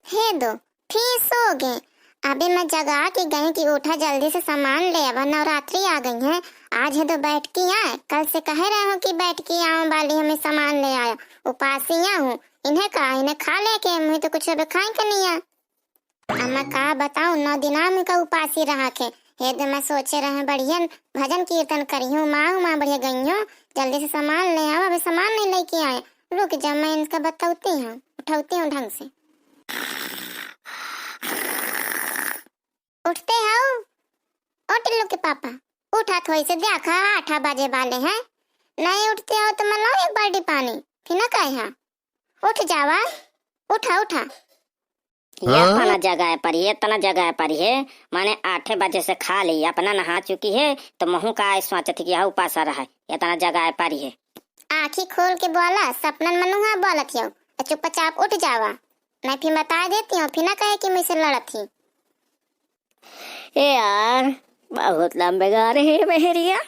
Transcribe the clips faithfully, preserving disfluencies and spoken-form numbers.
हे दो, फिर सो गए। अबे मैं जगा के गई कि उठा जल्दी से सामान ले आवा, नवरात्रि आ गई है, आज है दो बैठकी आए, कल से कहे रहे हो कि बैठकी आवे वाली हमें सामान ले आया, उपासी हूँ, इन्हें का, इन्हें खा लेके, मुझे तो कुछ अबे खाए के नहीं है। अब मैं का बताऊँ, नौ दिन हम का उपासी रहा के, हे दो मैं सोचे रहे बढ़िया भजन कीर्तन करी हूँ, माँ हूँ, माँ बढ़िया गई हूँ, जल्दी से सामान ले आवा, अबे सामान नहीं लेके आए, रुक जा मैं इनका बतौती हूँ, उठौती हूँ ढंग से। उठते हो? ओ टिल्लू के पापा, उठा थोड़ी से, देखा आठ बजे वाले हैं, नहीं उठते हो तो मैं लाऊं एक बाल्टी पानी, फिर ना कहे हाँ, उठ जावा, उठा उठा। ये हाँ? इतना जगह पर, ये इतना जगह पर है, माने आठे बजे से खा ली, अपना नहा चुकी है, तो महू का आए सोचत कि यह उपासा रहा है, इतना जगह पर है। आँखी खोल के बोला, सपनन मनुहा बोलत हियौ। अ चुपचाप उठ जावा, नहीं फिर बता देती हूँ, फिर ना कहे कि मुझसे लड़त ही। ए यार, बहुत लंबे गा रहे हैं बहरिया। आ,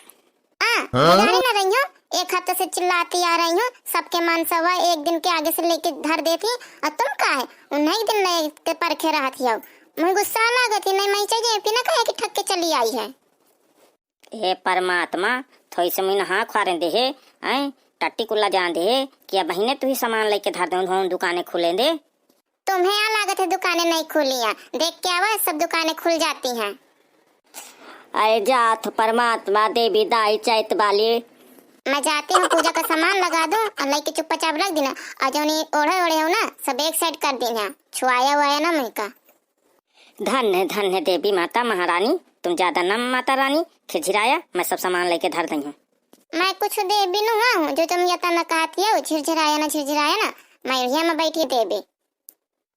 हाँ? बगारी ना रही हूँ, एक हफ्ते से चिल्लाती आ रही हूँ, सबके मन सवा एक दिन के आगे से लेके धर देती, और तुम का है, उन्हें एक दिन लेके परखे रहत हियौ। मुझे गुस्सा लागत ही, नहीं मैं चाहिए, फिर ना कहे कि ठग के चली आई है। हे परमात्मा, थोई से मुइन हाँ खुआरे देहे, हैं, टट्टी कुल्ला जान देहे, कि अब बहिने तू ही सामान लेके धर दे, उन्होंने दुकाने खुले दे। तुम्हें यहाँ लागत है दुकानें नहीं खुली हैं, देख के आवा, सब दुकानें खुल जाती हैं। अरे जात परमात्मा, देवी दाई चैत वाली। मैं जाती हूँ, पूजा का सामान लगा दूँ और लेके चुपचाप रख देना, और जो नहीं ओढ़े ओढ़े हो ना, सब एक साइड कर देना, छुआया हुआ है ना मुझ का। धन्य, धन्य देवी माता महारानी, तुम ज्यादा ना माता रानी, खिझिराया, मैं सब सामान लेके धर दई हूँ। मैं कुछ देवी नुहा हूँ, जो तुम यता न कहती हो, झिरझिराया ना, झिरझिराया ना, मैं यहाँ में बैठी देवी।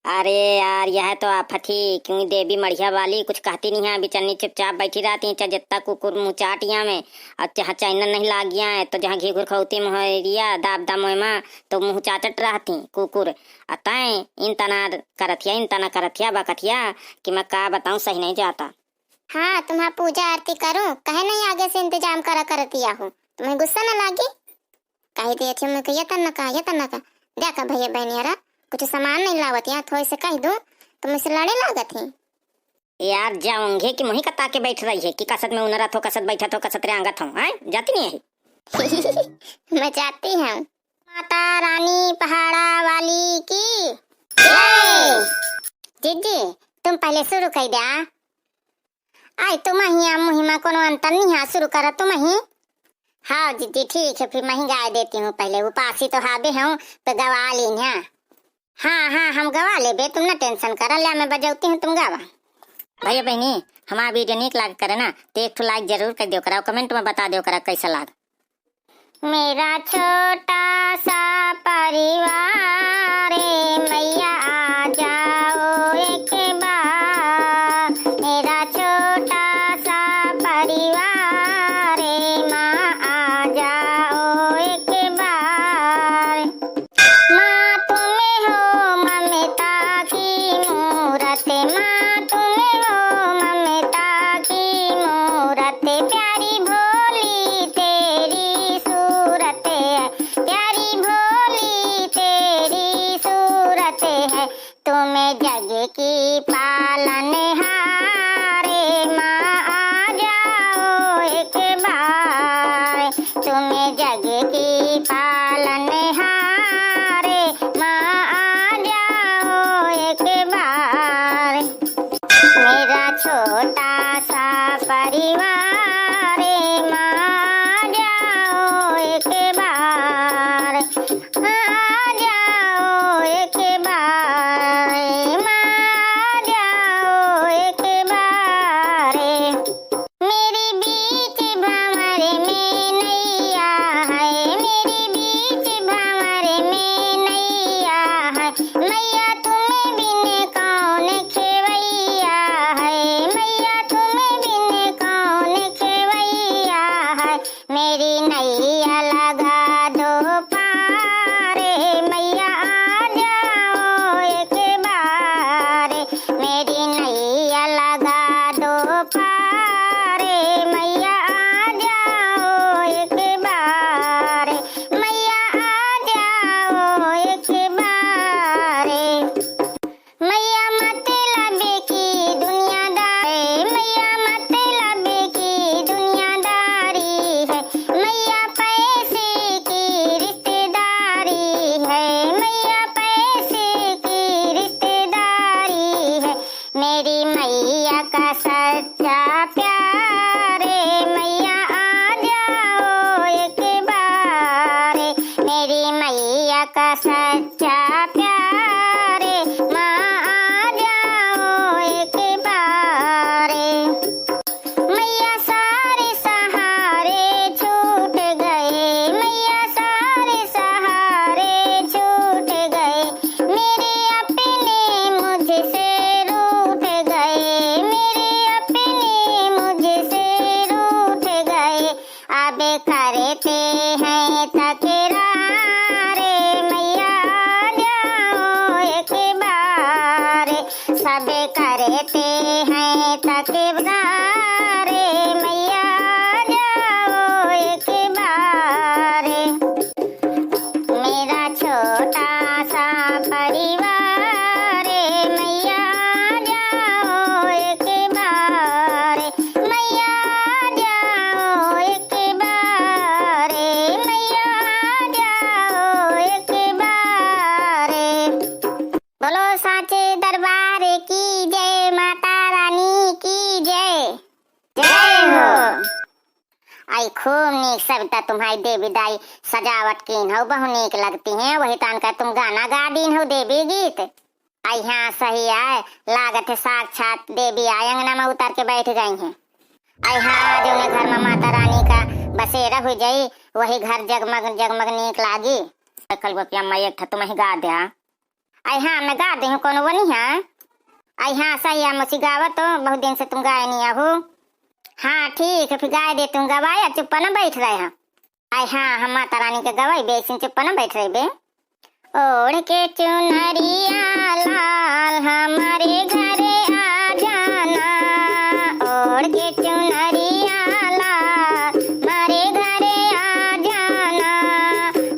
अरे यार, यह तो आफत ही, क्यों देवी मढ़िया वाली कुछ कहती नहीं है, बिचन्नी चुपचाप बैठी रहती हैं, चाहे जितना कुकुर मुँह चाट यहाँ में, और जहाँ चैनल नहीं लाग गया है, तो जहाँ घी घुर खौती मोहरिया, दाब दाब मोयमा, तो मुँह चाटत रहती कुकुर। आ तैं इन तना करथिया, इन तना करथिया, बकथिया, कि मैं का बताऊँ, सही नहीं जाता। हाँ, तुम्हार पूजा आरती करूँ, कहे नहीं आगे से इंतजाम करा करतिया हो, तुम्हें गुस्सा न लागी? कही देती हूँ मैं कि ये तन्ना का, ये तन्ना का। देखा भैया बहनियारा, कुछ सामान नहीं लावत यहाँ, थोड़े से कह दूँ, तो मुझसे लड़े लागत ही। यार, जाऊंगे कि मुही कता के बैठ रही है कि कसत में उनरत हो, कसत बैठत हो, कसत रेंगत हो, हैं? जाती नहीं है। मैं जाती हूँ। माता रानी पहाड़ा वाली की जय। जीजी, तुम पहले शुरू कर द्या। आई तुम ही मुहिमा कोनो अंतर नहीं है, शुरू करा तुम ही। हाँ जीजी, ठीक है, फिर मैं ही गाय देती हूँ। पहले उपासी तो हाबे हूँ, तो गवा लीन है। हाँ, हाँ, हम गवा लेबे, तुम ना टेंशन करा, ले मैं बजौती हूँ, तुम गावा। भैया बहनी, हमारा वीडियो नीक लाग करे ना, तो एक ठो लाइक जरूर कर दियो करा, कमेंट में बता दियो करा कैसा लाग। मेरा छोटा सा परिवार रे, मैया आ जाओ एक बार। मेरा छोटा सा परिवार रे, माँ आ जाओ एक बार। माँ तुम हो ममता की मूरत, माँ तुम हो ममता की मूरत, प्यारी भोली तेरी सूरत है, प्यारी भोली तेरी सूरत है, तुम जग की पालनहार, माँ आ जाओ एक बार। तुम जग की पालनहार, माँ आ जाओ एक बार। मेरा छोटा सा परिवार, माँ आ जाओ एक बार। आ जाओ एक बार, माँ आ जाओ एक बार। मेरे बीच भंवर में नैया है, मेरे बीच भंवर में नैया है, मैया तुम बिन कौन खेवैया है, मैया तुम बिन कौन मेरी मैया का सच्चा प्यार, मैया आ जाओ एक बार। मेरी मैया का सच्चा प्यार, माँ आ जाओ एक बार। मैया सारे सहारे छूट गए, मैया सारे सहारे छूट गए। मेरे अपने मुझसे रूठ गए, मेरे अपने मुझसे रूठ गए। अब करते हैं तकरार, मैया आ जाओ एक बार। सब करते हैं तकरार, मैया आ जाओ एक बार। मेरा छोटा सा परिवार, मैया आ जाओ एक बार, मैया आ जाओ एक बार, मैया आ जाओ एक बार। बोलो साँचे दरबार की जय, माता रानी की जय। जय हो। आई खूब नीक सविता तुम्हारी देवी दाई सजावट कीन हो, बहु नीक लगती हैं। वही तान का तुम गाना गा दीन हो देवी गीत। आई हाँ सही आए, लागत है साक्षात देवी आए अंगना में उतर के बैठ गई हैं। आई हाँ, जौने घर में माता रानी का बसेरा हुई जाई, वही घर जगमग जगमग नीक लागी। कल बपिया माई एक ठा तुम ही गा द्या। आई हाँ, मैं गा दे हूँ, कोनो वो नहीं है। आई हाँ सही है, मुसी गावा तो बहुत दिन से तुम गाए नहीं हो। हाँ ठीक है, फिर गाए दे तुम गवाए, चुप्पा न बैठ रहे हैं। आई हाँ, हम माता रानी के गवाई बेसिन चुप्पा न बैठ रहे बे। ओढ़ के चुनरिया लाल हमारे घरे आ जाना, ओढ़ के चुनरिया लाल हमारे घरे आ जाना,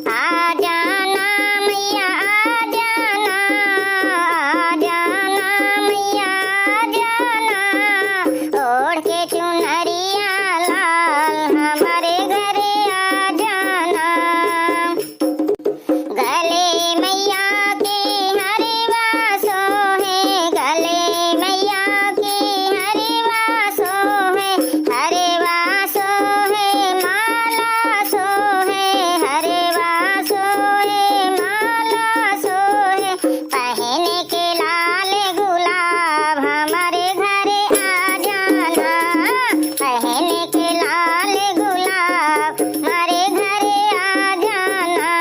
आ जाना मैया आ जाना, आ जाना मैया आ जाना, ओढ़ के चुनरिया लाल हमारे घरे आ जाना। गले मैया के हरवा सोहे, गले मैया के हरवा सोहे, हरवा सोहे माला सोहे, हरवा सोहे माला सोहे। पहन के लाल गुलाब हमारे घरे आ जाना, पहन के लाल गुलाब हमारे घरे आ जाना।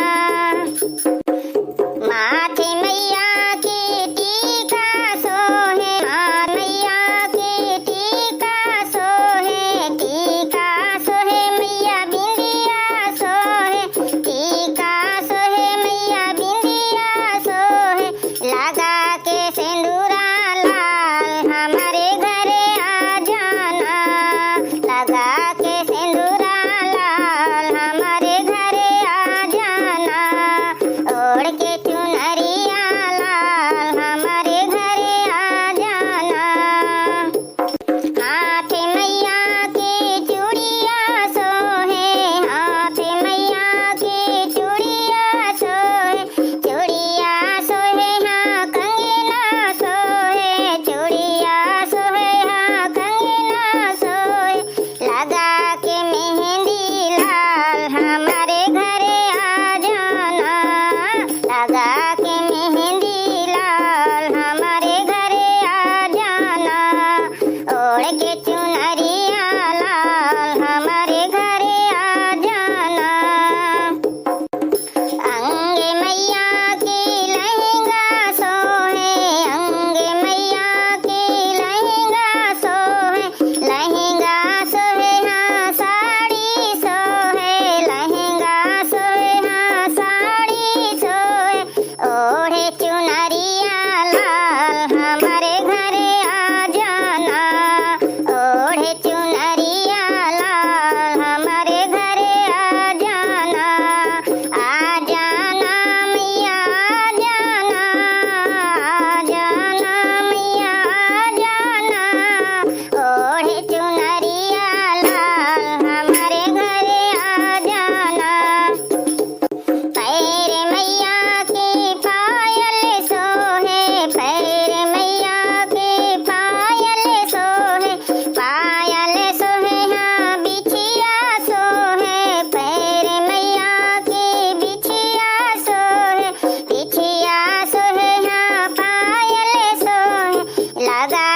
माथे मैया के टीका सोहे, माथे मैया के टीका सोहे, टीका सोहे मैया बिंदिया सोहे, टीका सोहे मैया बिंदिया सोहे। लगा के सिंदूरा लाल हमारे घरे आ जाना, लगा के सिंदूरा लाल हमारे घरे आ जाना, ओढ़ के चुनरिया लाल हमारे घरे आ जाना। हाथ मैया के चूड़िया सोहे, हाथ मैया के चूड़िया सोहे, चूड़िया सोहे हाँ कंगना सोहे, चूड़िया सोहे हाँ कंगना सोहे। लगा के मेहंदी लाल हमारे घरे आ जाना, लगा के मेहंदी लाल हमारे घरे आ जाना, ओढ़ के चुनरिया लाल हमारे घरे आ जाना। अंग मैया के लहंगा सोहे, अंग मैया के लहंगा सोहे, लहंगा सोहे हाँ साड़ी सोहे, लहंगा सोहे हाँ साड़ी सोहे। ओढ़े चुनरिया लाल हमारे घरे आ जाना, ओढ़े चुनरिया लाल हमारे घरे आ जाना, आ जाना मैया आ जाना, आ जाना मैया आ जाना, ओढ़े चुनरिया लाल हमारे घरे आ जाना। पैर मैया के पायल सोहे, पैर मैया दादा,